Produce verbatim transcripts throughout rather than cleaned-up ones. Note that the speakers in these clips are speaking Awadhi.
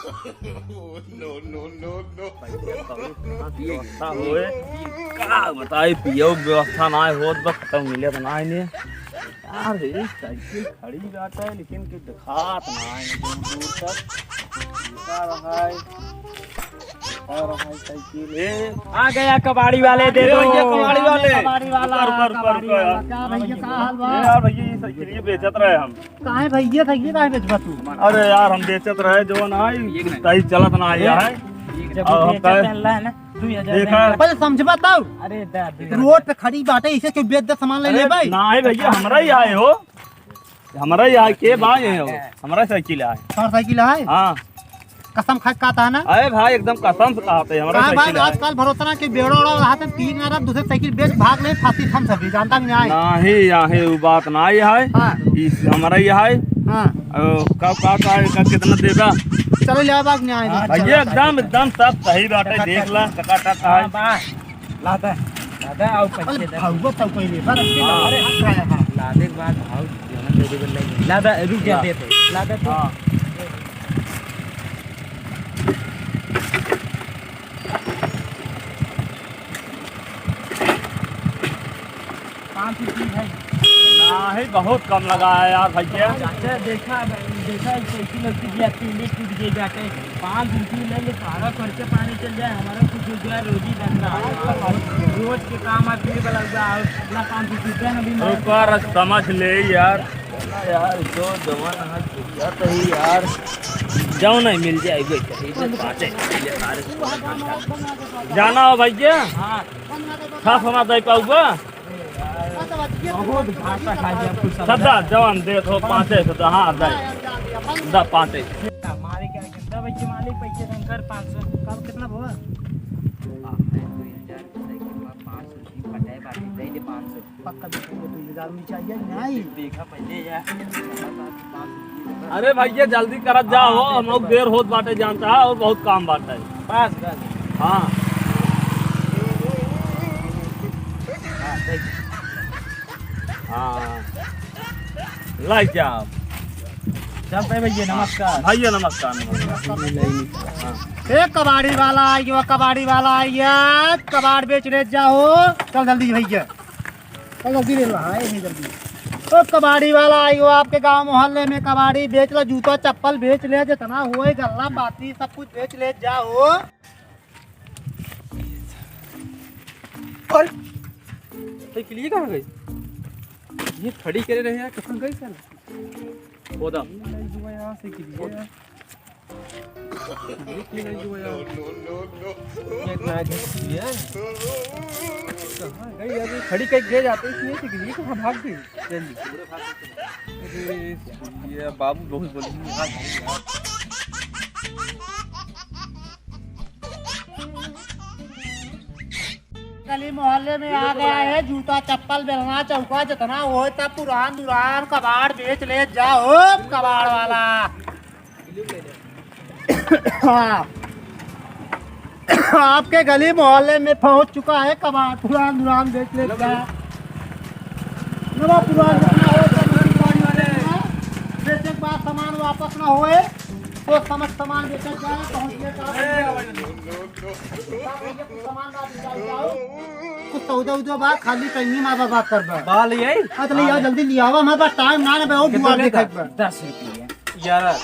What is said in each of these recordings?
No, no, no, no। पैसा कौड़ी कहाँ से व्यवस्था होए? का बताई, पियो व्यवस्था नाहीं होत बा, खत्म मिले तो नाहीं ने। यार, ये साइकिल खड़ी बाटे, लेकिन के दिखात नाहीं दूर दूर तक। का रहा है? का रहा है साइकिल? ए, आ गया कबाड़ी वाले, दे ए दो। भैया, कबाड़ी वाले। कबाड़ी वाला, रुको, रुको, रुको, कबाड़ी रुको वाला। यार। क्या भैया, का हाल बा? ए यार भैया, ये साइकिल ये बेचत रहे हम। काहे भैया, साइकिल काहे बेचबा तू? अरे यार, हम बेचत रहे जौन आई, ये नहीं। सही चलत ना आया है। जब अब हम बेचत कहे रहला है ना, दू हजार देखा। पहले समझबा तब। अरे दा, दे। रोड पे खड़ी बाटे, इसे क्यों बेच दे सामान ले अरे ले भाई? नाहीं भैया, हमरा ही आए हो, हमरा ही आए, के भाई है हो, हमरा साइकिल आए। तोर साइकिल आए? हाँ। कसम खा के कहता है ना? अरे भाई, एकदम कसम से कहते हैं, हमरा का भाई, साइकिल आए। आजकल भरोसा ना कि बेड़ो उड़ो रहा तो तीन अरब दूसरे साइकिल बेच भाग ले, फांसी हम सभी जानता नहीं आए। नाहीं, यहाँ वो बात नाहीं है। हाँ। इस हमरा ही है। हाँ। ओ, का, का, का, का, कितना देबा? चलो ले आवा, न्याय दे। हाँ, भैया, चलो, एकदम, एकदम सब सही बाटे, टकाटक। देख ला, टकाटक है। हाँ, बा। ला दे, ला दे, आओ, पैसे अरे, दे। भागो तो कोई नहीं, बस, हाँ। अरे, हाँ, हाँ। ला दे के बाद भाव जवन दे देबे, ले ले। ला दे, रुक जा, ला। दे दे। ला दे तो। हाँ। पाँच रुपये भाई। नाहीं, बहुत कम लगा है यार भैया। चाचा, देखा, देखा, ई साइकिल उइकिल या तीन टूट गई जाके। पाँच रुपये ले ले, सारा खर्चा पानी चल जाए, हमारा कुछ हो जाए, रोजी धंधा। रोज के काम आदमी वाला हुआ, और ना पाँच रुपये ना भी रुको यार, समझ ले यार। यार, जो जवान है, भैया तो ही यार। जाओ ना, मिल जाए, वही तो, ये बात है, ये सारे जाना हो भैया? हाँ। खा सना दे पाऊबा? बहुत घाटा खा गया कुछ। सदा जवान दे तो पाँचे सदा, हाँ, दे। दा पाँचे। हमारे क्या करता भाई, मालिक पैसे शंकर पाँच सौ। कल कितना हुआ? पाँच सौ की पटाई बाकी, दे दे पाँच सौ। पक्का दे दे, दो हजार में चाहिए, नहीं। देखा पहले यार। अरे भैया, जल्दी करत जाओ, हाँ, हम लोग बिल्कुल। देर होत बाटे, जानता है, और बहुत काम बाटे। बस, बस। हाँ। हाँ, सही। हाँ। लाई जाओ। चलते भैया, नमस्कार। भैया, नमस्कार, नमस्कार। हाँ। ए, कबाड़ी वाला आइयो, कबाड़ी वाला आइयो, कबाड़ बेच ले जाओ। चल जल्दी भैया। ओ, जल्दी ले ला, हाँ, यही जल्दी। ओ, कबाड़ी वाला आइयो, आपके गाँव मोहल्ले में कबाड़ी बेच ला, जूता चप्पल बेच ले, जितना होए गल्ला पाती सब कुछ बेच ले जाओ। अरे, साइकिल ये कहाँ गई? ये खड़ी करे रहे यार, कहाँ गई साला? खोदा। ये नहीं हुआ यहाँ से गिर गया। ये क्यों नहीं हुआ यार? ये इतना आगे गिर गया। कहाँ गई यार? ये खड़ी कहीं गिर जाते, इसमें से गिर गई, कहाँ भाग गई? जल्दी। अरे, ये बाबू बहुत बोली, भाग गई यार। गली मोहल्ले में आ गया है, जूता चप्पल बेलना चौका जितना होए सब पुरान दुरान कबाड़ बेच ले जाओ कबाड़ वाला। हाँ। आपके गली मोहल्ले में पहुंच चुका है कबाड़, पुरान दुरान बेच ले जाओ। नवा पुरान जितना हो सब बेचे के बाद सामान वापस ना होए। सोच समझ सामान बेचत जाए, पहुँच गए, का भैया? का भैया, कुछ सामान ना बिकाई जाओ। कुछ सौदा उदा बा, खाली कहीं ना बा, बात कर बा। बा ले आई? हाँ, तो ले आओ, हाँ। जल्दी ले आवा, हमारे पास टाइम ना, ना बा, और कितना दुआ लेता? देखे बा। दस रुपये। ग्यारह।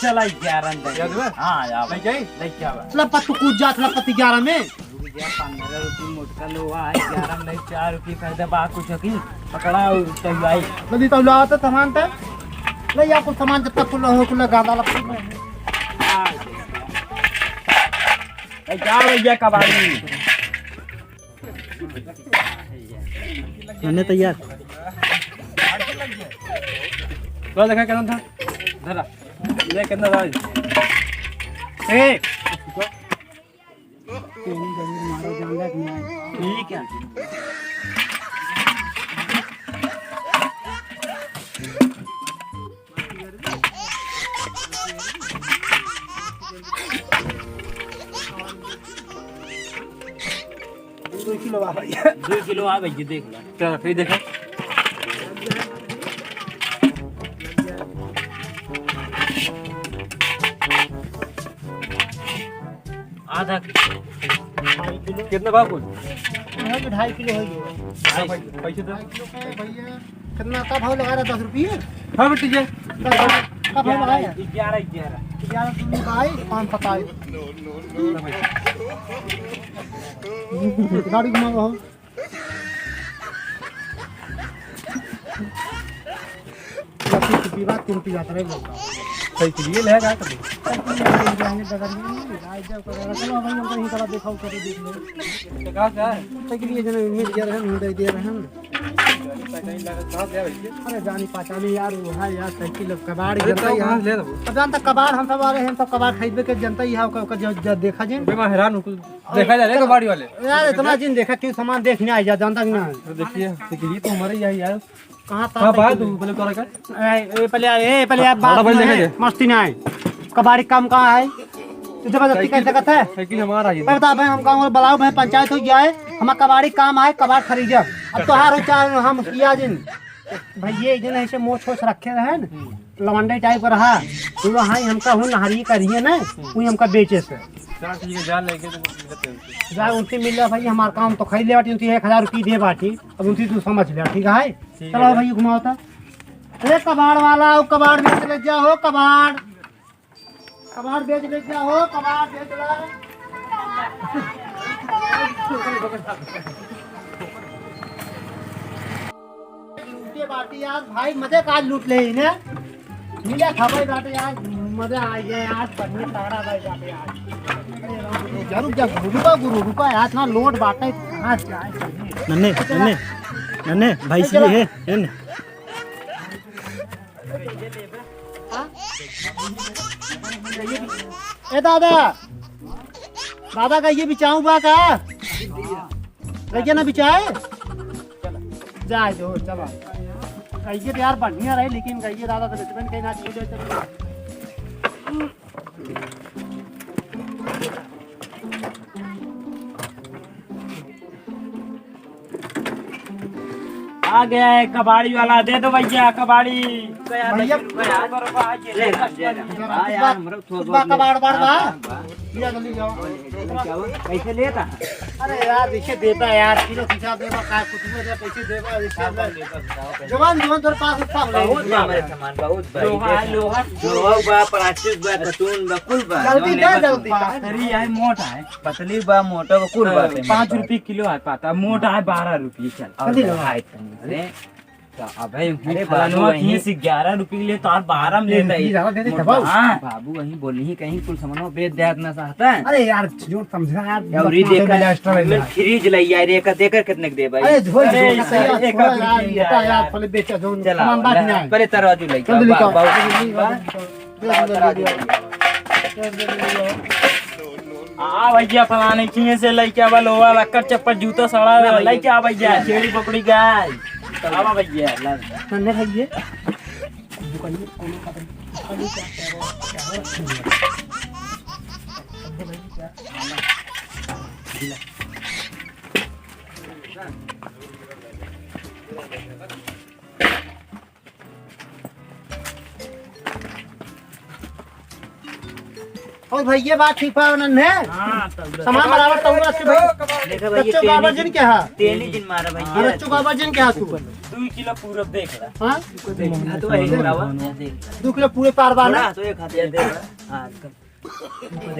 चला, ग्यारह दे। ग्यारह? हाँ, यार। ले जाई? ले क्या बा? लपत तू कूद जात, लपत ग्यारह में। रुक जा, पन्द्रह रुपये मोटका लोहा है, ग्यारह में चार रुपये फायदा बा, कुछ की पकड़ा और चल जाई। जल्दी तो लाओ तो सामान तो। ले या कुछ सामान जब तक कुल हो, कुल गादा लग। ए, जा भैया कबाड़ी। मैंने तैयार। तो देखा कितना था? धरा। ले कितना था? ए, ठीक है। दो किलो आ भैया। दो किलो आ भैया, देख लो। चलो, फिर देखो। आधा कितना भाव बोल? ढाई किलो हो गया। हाँ भाई, पैसे दे। ढाई किलो का है भैया। कितना का भाव लगा रहा? दस रुपये? हाँ बेटी जी। दस रुपये का भाव लगा रहा? ग्यारह, ग्यारह। ग्यारह दूनी बाईस, पाँच सत्ताईस। गाड़ी घुमाओ। लड़की की बात तुम पिलात रहे बोलता। सही के लिए ले रहा कभी। चलो भाई, हम कहीं करा देखा, उधर देख लो। तो कहाँ से आए? तो के लिए जने मिल गया रहन, हम दे दे रहन। कहीं लगा, कहाँ से आए भैया? अरे जानी पहचानी यार, वो है यार, साइकिल अब कबाड़ अरे गिरता तो यार। कहाँ से ले रहा वो? अब जानता कबाड़ हम सब आ रहे हैं, सब कबाड़ खरीदबे के जनता ही है, ओकर, ओकर जो, जो देखा जिन। अबे मैं हैरान हूँ, कुछ देखा जा रहे कबाड़ी वाले। यार इतना जिन देखा, क्यों सामान देखने आ जा, जानता कि ना? तो देखिए, तो के लिए तो हमारे यहाँ यार। कहाँ था हाँ, बात साइकिल? तू बोले तोरा का? ए, ए, पहले आ, ए, पहले आ, हाँ, बात हाँ, ना बोल है, देंगे। मस्ती ना है। कबाड़ी काम कहाँ है? तू जबरदस्ती साइकिल, कैसे करता है? साइकिल हमारा है। अरे बता भाई, हम गाँव में बुलाओ भाई, पंचायत हो गया है, हमारा कबाड़ी काम आए, कबाड़ खरीदे। अब तोहार हो चाहे हम किया जिन। भाई, ये जन ऐसे मोछ वोछ रखे रहे न, लवंडे टाइप का रहा, तो वो हाँ, हमका हूँ नहरी करिए ना, वो हमका बेचे से। चल ठीक है, जा लेके तो निकलते हैं। जा उनसे मिल ले भाई, हमार काम तो खाई ले बाटी, उनसे एक हजार रुपये दे बाटी, अब उनसे तू समझ ले, ठीक है? ठीक है। चलो भाई, घुमाओ तो। अरे कबाड़ वाला, आओ, कबाड़ बेच ले जाओ, कबाड़। कबाड़ बेच ले जाओ, कबाड़ बेच ले। लूटे बाटी यार, भाई मजे का आज लूट ले इन्हें। मिला था भाई बाटे यार, मजा आ गया यार, बढ़िया तगड़ा भाई बाटे यार। जरूर जा गुरु, रुका गुरु, रुका यार, इतना लोड बाटे, कहाँ से आए? नन्हे, नन्हे, नन्हे, भाई ए, चलो। ये है, नन्हे। हाँ? ए दादा, दादा का ये बिचाऊ बा का? गइया ना बिचाए? जाए दो, चलो। गइया तो यार बढ़िया रहे, लेकिन गइया दादा तो बेचबे नहीं कहीं ना, चलो, चलो। आ गया है कबाड़ी वाला, दे दो भैया कबाड़ी। भैया, ले, ले, ले। हाँ यार, हमरो थोड़ा बा बहुत कबाड़, बाड़ बा। हाँ, बा। लिया जल्दी जाओ। कैसे लेता? अरे यार, देखिए देबा यार, किलो के हिसाब देबा, का कुछ में दे, कैसे देबा, वैसे दे। जवान, जवान तोर पास सब है। बहुत बा हमारे सामान, बहुत बा। लोहा, लोहा। लोहा बा, प्लास्टिक बा, कतून बा, कुल बा। जल्दी जौन दे, लेबा जल्दी। तू। पतली है, मोटा है। पतली बा, मोटा बा, कुल बा। पाँच रुपये किलो है पाता, मोटा है बारह रुपये, चल। कथी लेबा? अरे, तो अबे अरे फलनवा बाबू, किए वहीं से ग्यारह रुपये ले तो और बारह में लेता है। ज्यादा दे दे, दबाओ। हाँ। बाबू वहीं बोली ही कहीं कुल सामानवा बेच दे इतना चाहता है। अरे यार, जो समझा यार, और ये अपना देखा, से extra ले मैं यार। फ्रिज ले यार, एक देकर कितने के दे भाई? अरे, झोल, अरे, झोल, एक, यार, एक थोड़ा रुपये यार, की बेटा यार, यार। पहले बेचा जो चला, सामान बांट ले, नहीं आए। पहले तराजू ले जल्दी आओ, निकाल। बाबू, बाबू, आ भैया, फलाने किए से लइके आवा, लोहा, लक्कड़, चप्पल, जूता, सड़ा, लइके आ भैया, छेड़ी, पकड़ी, गाय। आवा भैया, ला। नन्हे भैया। और भाई, ये बात ठीक बा, नन्हे? हाँ, तब सामान बराबर तौला से भाई। देखा भाई, ये कच्चो टेनी बाबा जिन जिन, क्या है? टेनी जिन मारा भाई, हाँ, ये कच्चो बाबा जिन क्या तू? दो किलो पूरा देख ला। हाँ? देख, हाँ, तो वही बराबर। दो किलो पूरे पार बा ना? थोड़ा तो एक हाथ ये देख ला। हाँ,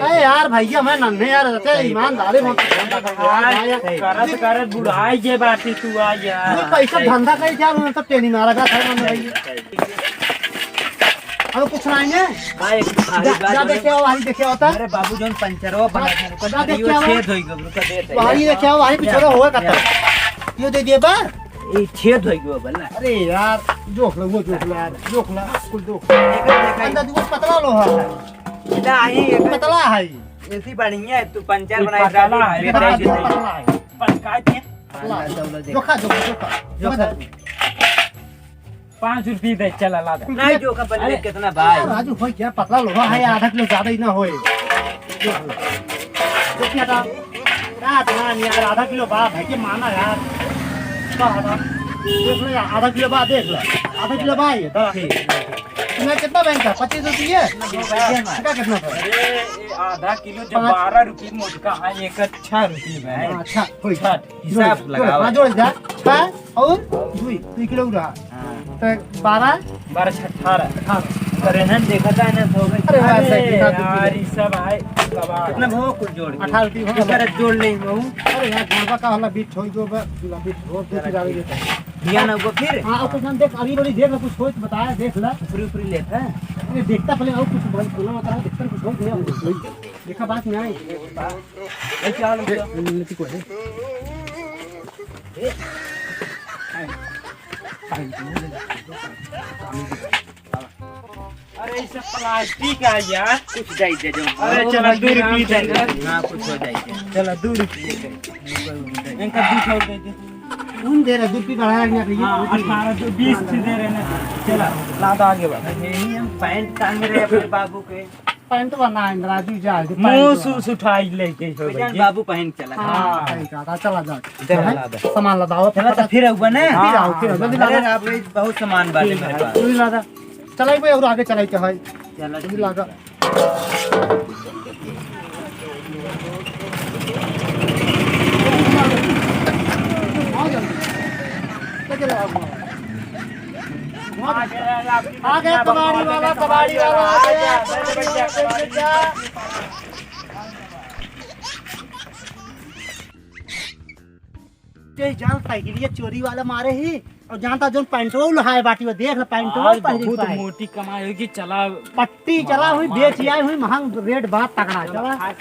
अरे यार भैया, मैं नन्हे यार, रहते ईमानदारी में। करत करत बुढ़ाई जे बाटी तू आ यार। ये पैसा धंधा कहीं क्या, हम सब टेनी मारा का था, नन्हे भैया। अब कुछ नहीं है। भाई, भारी जा, बात जा है। देखे आओ, भारी देखे आओ तो। अरे बाबू, जोन पंचरवा बना था, जा देखे आओ। छेद होई गयो, रुका देते हैं। भारी देखे आओ, भारी पिछड़ा हुआ करता। ये दे दिए बा। ये छेद होई गयो बा ना। अरे यार, जोख लो, वो जोख लो यार, जोख लो, कुल जोख लो। देखा, देखा। अंदर दुगो पतला लोहा है। ना, ही एक पतला है। ऐसी बढ़िया है, तू पंचर ये बनाई पतला डाली, है, बेटा, पतला ये है। पतला है। पतला है। ला, जोखा, जोखा, जोखा, जोखा। पाँच रुपये दे, चला, ला दे। नहीं, जोखा, पहले अरे, कितना भाई? राजू, होई क्या? पतला लोहा है, आधा किलो ज्यादा ही ना होए। जोखा। जोखा हटा। ना, ना, नहीं, यार, आधा किलो बा, भाई, के माना यार। का हटा? देख ले, आधा किलो बा, देख ले। आधा किलो बा, ये, दस। ठीक। ना, कितना बैंक का? पच्चीस रुपये? ना, दो भैया ना। का कितना था? अरे, ये आधा किलो जो पाँच। बारह रुपये मोटका है, एक छह रुपये में है। हाँ, अच्छा, कोई। छठ, हिसाब जोड़, लगाओ। हाँ, जोड़ जा। छह और दुई, दुई किलो रहा। हाँ। तो बारह? बारह छह अठारह। अठारह। तो रेहन देखा था ना, तो हो गई। अरे, वाह, अरे, सही, दिखा दो यार, किलो। ये सब है, कबाड़। कितना भाव कुल जोड़ के? अठारह रुपये भाव। इधर जोड़ ले, बहू। अरे यार, घरवा का वाला बीट छोड़ दो, बस, दूल्हा बीट छोड़ दो, फिर आगे ये। दिया ना वो फिर? हाँ, और कुछ ना देख, अभी बड़ी देर में कुछ सोच बताया, देख ला। ऊपरी ऊपरी लेत है। अरे देखता पहले और कुछ बोल, बोला होता है, देखता कुछ हो गया। देखा बात नहीं आई। ऐसे आ लो। ए, ए, लड़की को है। अरे, ये सब प्लास्टिक है यार। कुछ दे दे जो। अरे, चला, दो रुपये दे दे। हाँ, कुछ हो जाए। चला, दो रुपये दे। इनका दो सौ दे दे। उन दे रहे, दो रुपये बढ़ाया गया भैया। हाँ, अठारह, जो बीस से दे रहे ना। चला, ला दो आगे बढ़। यही हम पैंट टांग रहे अपने बाबू के। पैंट बना है, राजू जा, जो मुंह पैंट सु-, सुठाई लेके हो भैया, भैया। बाबू पहन चला। हाँ, हाँ। सही कहा था, चला जा। दे, हैं? ला दे। सामान ला दाओ, चला, तो फटाफट। फिर आऊबा ना। फिर आओ, फिर आओ, जल्दी ला अरे, दे। आप लोग बहुत सामान बाटे मेरे पास। जल्दी ला दे। चला, एक बार और आगे चला के है। चला, जल्दी ला दे। आ गया कबाड़ी वाला, कबाड़ी वाला आ गया। ये जान साइकिलिया चोरी वाला मारे ही, और जानता जोन पैंटवा उल्हाए बाटी, वो देख ले पैंटवा आज पहली बहुत पाए। मोटी कमाई होगी, चला। पट्टी चला हुई, मार बेच के। आए हुई, महंग रेट बात तगड़ा, चला।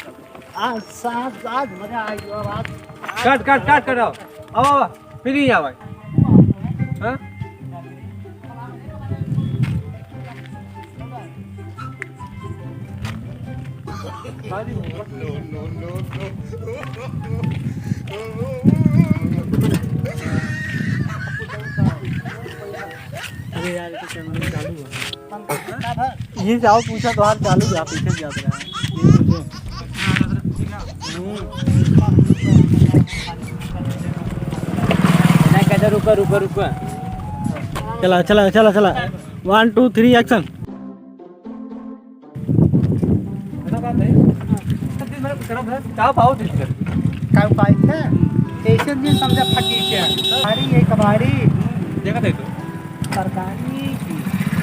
आज साथ, आज मजा आ गया, आज। काट, काट, काट, काट, आओ। आओ, आओ, फिर ही आओ भाई। हाँ? अरे यार, ये तो कैमरा चालू है। ये जाओ, पूछा तो हाल चालू है, पीछे जा रहा है। ये पूछो। नहीं, कहते रुको, रुको, रुको। चला, चला, चला, चला। One, two, three, action। का भाव दे दे? का पाई थे? ऐसे दिन समझा फटी से। अरे, ये कबाड़ी। देखा दे तो। सरकारी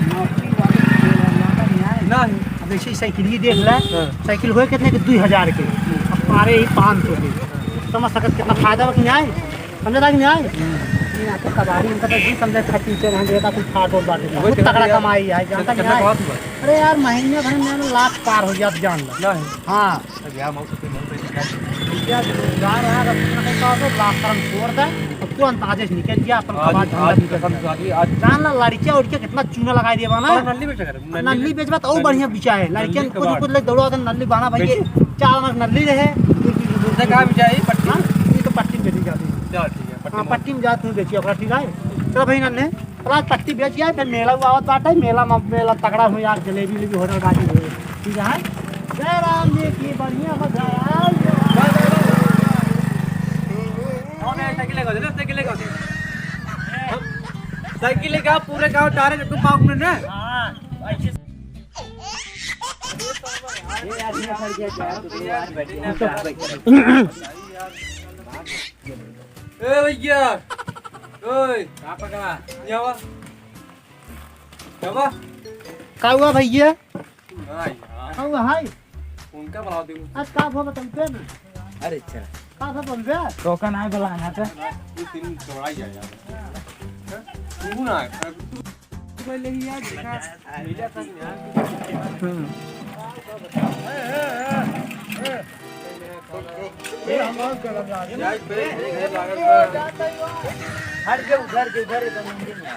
नौकरी वाले के लौटा नहीं आए। नहीं। अब ऐसे ही साइकिल ही देख ले। हाँ। साइकिल होए कितने के? दुई हजार के। अब पारे ही पाँच सौ के। समझ सकत कितना फायदा बा कि नहीं आए? समझे ना कि नहीं आए? हम्म। ये यहाँ तो कबाड़ी, इनका तो जी समझे, फटीचर हैं, देखा कुछ फाट और बाटे। वही बहुत तगड़ा कमाई है, जानता कि नहीं आए? अरे यार, महीने भर में लाख पार हो गया, आप जान लो। नहीं। हाँ। अब यहाँ मौसम पे मौसम पे क्या? भैया, जो रोजगार रहा, अगर तुमने कहीं कहा तो लाख कर्म छोड़ दे, अब तू अंदाजे से निकल गया, अपन आज, कबाड़ धंधा आज निकल कसम गया। से आज जान ला, लड़कियाँ उड़कियाँ कितना चूना लगाई दिया बा ना। और नल्ली बेचा करे, नल्ली नल्ली बेच- बेचबा तो और नल्ली बढ़िया बिचाए। लड़कियाँ नल्ली कुछ, कबाड़। कुछ लोग दौड़ा होता, नल्ली बना भैया। बेची। चार लाख नल्ली रहे, दो चीज, दो देखा चीज। बिचाए, पट्टी। हाँ, ये तो पट्टी में बेची जाती है। चलो ठीक है, पट्टी हाँ, में। पट्टी में जाती हूँ, बेची अपना, ठीक है। चलो भाई, नन्हे। प्लस पट्टी बेच गया, फिर मेला हुआ आवत बाटे, मेला में, मेला तगड़ा हुई यार, जलेबी उलेबी होटल बाजी हुई, ठीक है। जय राम जी की, बढ़िया बजाया। कौन है? साइकिल लेके आओ, साइकिल लेके आओ। साइकिल लेके आओ, पूरे गांव टारे तुम पाँव में ना। हाँ, ऐसे। ये यार, ये सर क्या, क्या, तो यार बैठे ना, बैठे। ए भैया, ओए, का पकड़ा? ये आवा। क्या बा? का हुआ भैया? हाँ यार। का हुआ, हाय? उनका बुलाओ दे। आज का हुआ बताओ तो ना। अरे अच्छा। का हुआ बोल बे? टोकन आए बुलाना था। दो तीन चौड़ा ही जाएगा। तू ना, तू पहले ही यार देखा। हम्म। हट के उधर के उधर एकदम मंदिर में।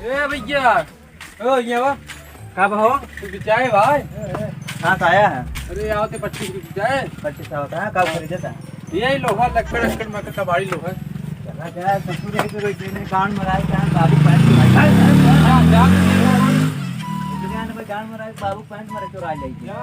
ए भैया, ओ, ये बा। का बा हो? तू बिचाए भाई? कहाँ से आया है? अरे, आओ तो पच्चीस रुपये बिचाए। पच्चीस का होता है, का खरीदे था? यही लोहा, लक्कड़, लक्कड़ में का कबाड़ी लोहा। चला गया, ससुर है तो कोई देने कान में आए, कान बाबू पहन के भाई। हाँ, जा। हमारा एक बाबू पैंट मारे चोरा ले गया।